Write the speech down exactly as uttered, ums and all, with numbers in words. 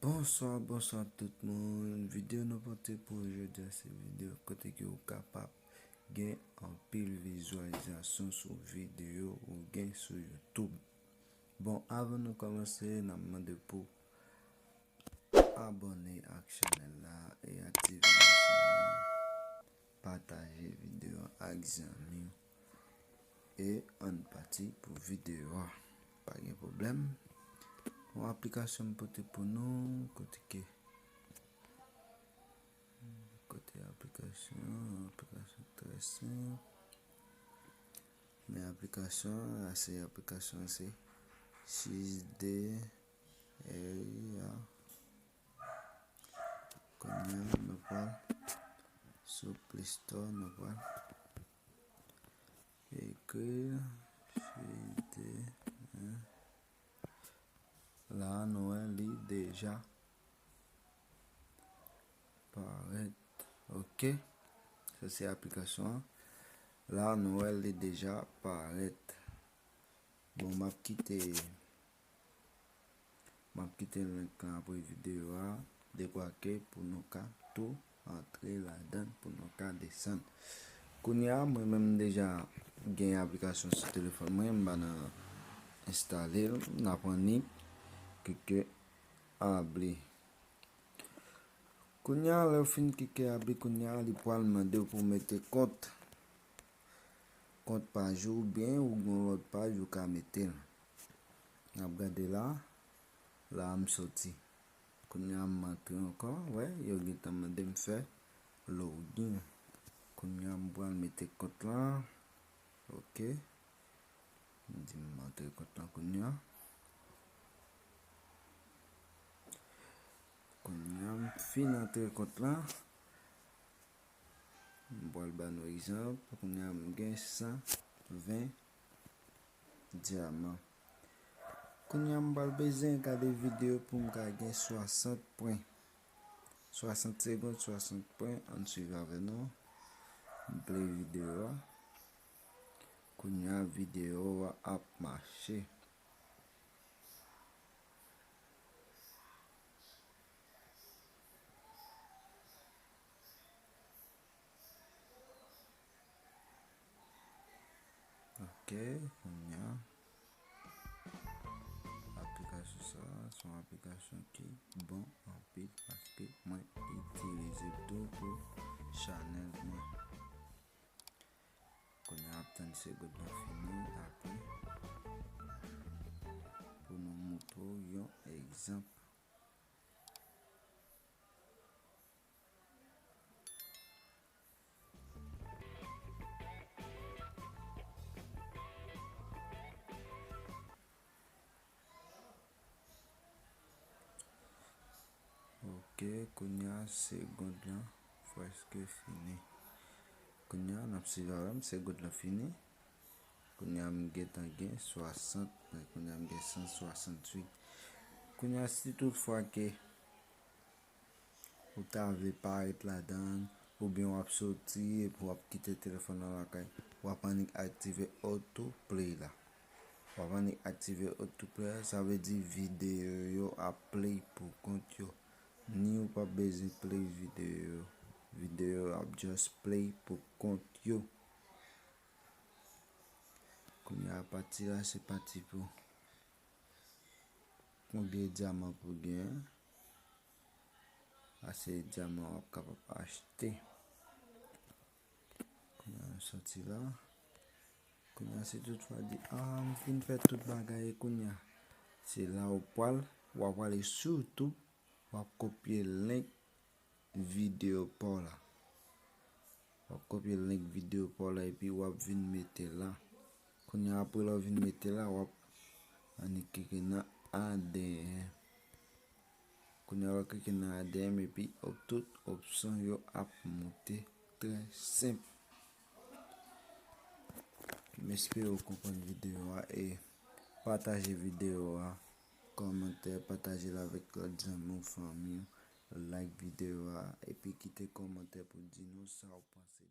Bonswa, bonswa tout moun. Videyo nou pote pou jodi a se videyo kote ke ou kapab gen anpil vizyalizasyon sou videyo ou gen sou YouTube. Bon, avan nou kòmanse, n ap mande pou abòne ak chanèl la e aktive pataje videyo a ak zanmi w. E ann pati pou videyo a. Pa gen pwoblèm. Yon aplikasyon m pote pou nou, kote ke, kote aplikasyon, aplikasyon trè senp. Men aplikasyon an, se aplikasyon an se six D A I. Kounye a, nou pral sou Play Store, nou pral ekri J D. La, nou wè li deja parèt. Ok. Sa se aplikasyon an. La, nou wè li deja parèt. Bon, m ap kite M ap kite link lan apre videyo a, dekwa ke pou nou ka tou antre ladan l, pou nou ka desann. Kounye a, mwen menm m deja gen aplikasyon sou telefòn mwen, m pa nan enstale l, n ap annik klike abli. Kounye a, lè w fin klike abli, kounye a, li pral mande w pou w mete kont. Kont paj ou, oubyen ou gen yon lòt paj ou ka mete l. N ap gade la. La a m soti. Kounye a m antre ankò. Wè, yo gentan mande m fè login. Kounye a m pral mete kont lan. Ok. M di m antre kont lan kounye a. Kounye a m fin antre kont lan. M pral ba nou egzanp. Kounye a m gen san ven dyaman. Kounye a m pral bezwen gade videyo pou m ka gen swasant pwen. Swasant segonn, swasant pwen, ann swiv avè nou. M play videyo a. Kounye a videyo a ap mache. Ok, kounye a, aplikasyon sa a se yon aplikasyon ki bon anpil paske mwen itilize l tou pou chanèl mwen. Kounye a ap tann segonn nan fini apre pou nou montre w yon egzanp. Ok, kounye a segonn lan prèske fini. Kounye a n ap swiv avè m, segonn lan fini. Kounye a m gentan gen swasant, men kounye a m gen san swasanntuit. Kounye a si toutfwa ke ou ta vle parèt ladan l, oubyen w ap soti epi w ap kite telefòn nan lakay, w ap annik aktive autoplay la. W ap annik aktive autoplay la, sa vle di videyo yo ap play pou kont yo. Ni ou p ap bezwen play videyo yo. Videyo yo ap just play pou kont yo. Kounye a pati la se pati pou konbyen dyaman pou gen. Ase dyaman w ap kapab achte. Kounye a nou soti la. Kounye a si toutfwa di, ah, m fin fè tout bagay kounye a. Se la ou pral, w ap prale sou YouTube, w ap kopye link videyo pa w la. W ap kopye link videyo pa w la epi w ap vin mete la. Kounye a apre lè w vin mete la, w ap annik klike nan A D M. Kounye a w ap klike nan A D M epi tout opsyon yo ap moute trè senp. M espere w konprann videyo a e pataje videyo a, kòmante, pataje l avèk lòt zanmi w, fanmi w, like videyo a epi kite kòmantè pou di nou sa w panse.